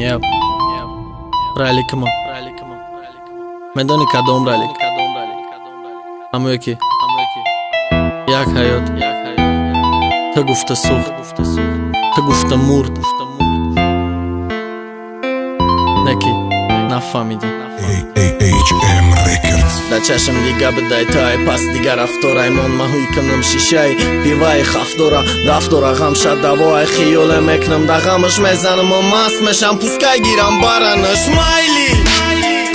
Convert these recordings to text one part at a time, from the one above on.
Yep. Раликма. Медонӣ кадом ралик? Ҳамое ки як ҳаёт та гуфта сӯхт, та гуфта мурд. Не ки нафаҳмидӣ. AHM Records. Да чашм дига бидай тай пас дига рафторай мон маҳӯй кунам шишай пиваи хафдора дафтора ғамша давоай хиёле мекунам да ғамаш мезанам маст мешам, пускай гирам баранаш. Майли,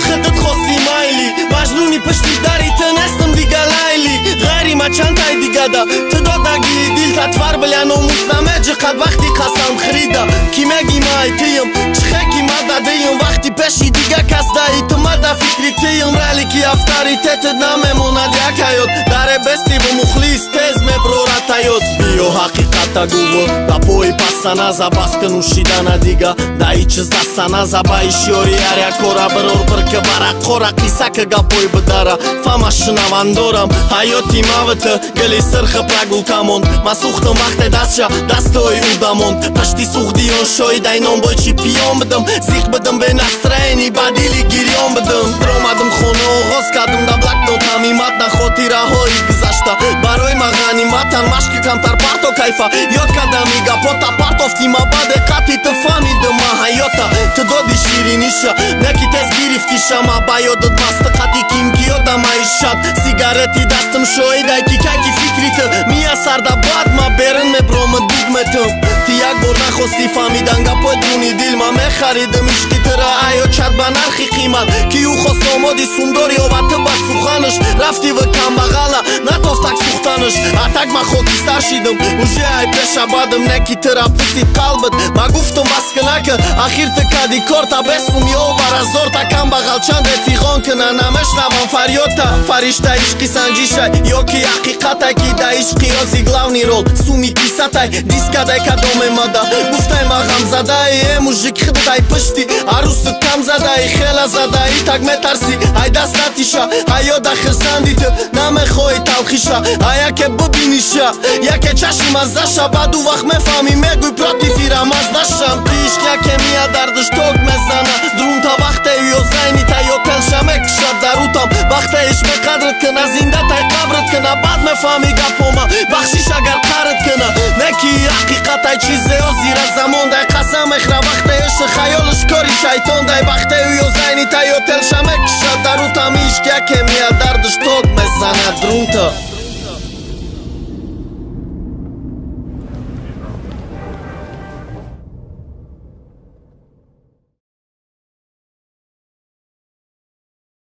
худат хости, майли, маҷнуни пишти дари ту нестам дига, Лайли. Ғайри ма чандтай дигада ту додагии дилта твар бля номус намеҷиқад вақти қасам хӯрида. Ки меги май тиюм чихе ки ма дадиюм вақти пеши дига кас даи ту ма да фикри тиюм. Ралики авторитетат намемонад як ҳаёт даре бестиву мухлис тез меброрад таёт. Биё, ҳақиқата гуву гапои паста наза, бас ки нӯшидана дига даи чиз даста наза. Ба ишёри ҳар як кора бирор бирки вараққора қисса ки гапои бидара фама шунавандорам. Ҳаёти мавиты гили сирхи прогулка монд, ма сӯхтам вақте дастша дастои ӯ дамонд. Пашти суғдиён шоҳидай номбой чемпион бидам, зиқ бидам, бе настроение, ба дили гирён бидам. Омадам хона, оғоз кардам да блокнот ҳамин матна. Хотираҳои гузашта барои ма ғаниматан, машки камтар парто кайфа ёд кардам и гапота партофти ма. Баъде қатъи ту фаҳмидам ма ҳаёта ту доди шириниша, неки тез гирифтиша. Ма ба ёдат масти қати ким ки ёдам аишад сигарети дастам шоҳидай ки кайки фикри ту мия сарда. Баъд ма берин меброма дуд метам. Ту як бор нахостӣ фаҳмидан гапои дуни дил, ма мехаридам ишқи тура аё чат ба нархи қимат. Ки ӯ хост номоди сумдор ёвад, ту ба суханаш рафтӣ ва камбағала натофтак сӯхтанаш. Атак ма хокистар шидам уже ай пеша бадам, неки тура пусид қалбат. Ма гуфтам: «Бас кунака». Ахир ту кади корта бесум ё баразорта. Камбағал чанде фиғон куна, намешнавам фарёдта. Фаришта ишқи санҷишай ё ки ҳақиқатай, ки да ишқи ози главный роль суми кисатай. Дискадай кадомемада гуфтай ма ғамзадаи э мужик хидай пишти арӯсут кам задаи хела задаи так метарсӣ ай даст натиша. Ҳаёда хирсанди ту намехоҳӣ талхиша, а яке бибиниша, яке чашм азаша. Баъду вақт мефаҳмӣ, мегӯй против ирамаз нашам. Ту ишқ яке мия дардаш ток мезана друнта, вақте ё зайнита ё телша мекушад дарутам. Вақте иш меқадрат кина, зинда тай қабрат кина, баъд мефаҳмӣ гапома. Бахшиш агар қарат кина, неки ҳақиқатай чизе озира замон дай қасам мехра. Вақте иши хаёлиш кори шайтон дай, вақте ё зайнита ё телша мекушад дарутам. Ишқ яке мия дардаш ток мезанад друнта.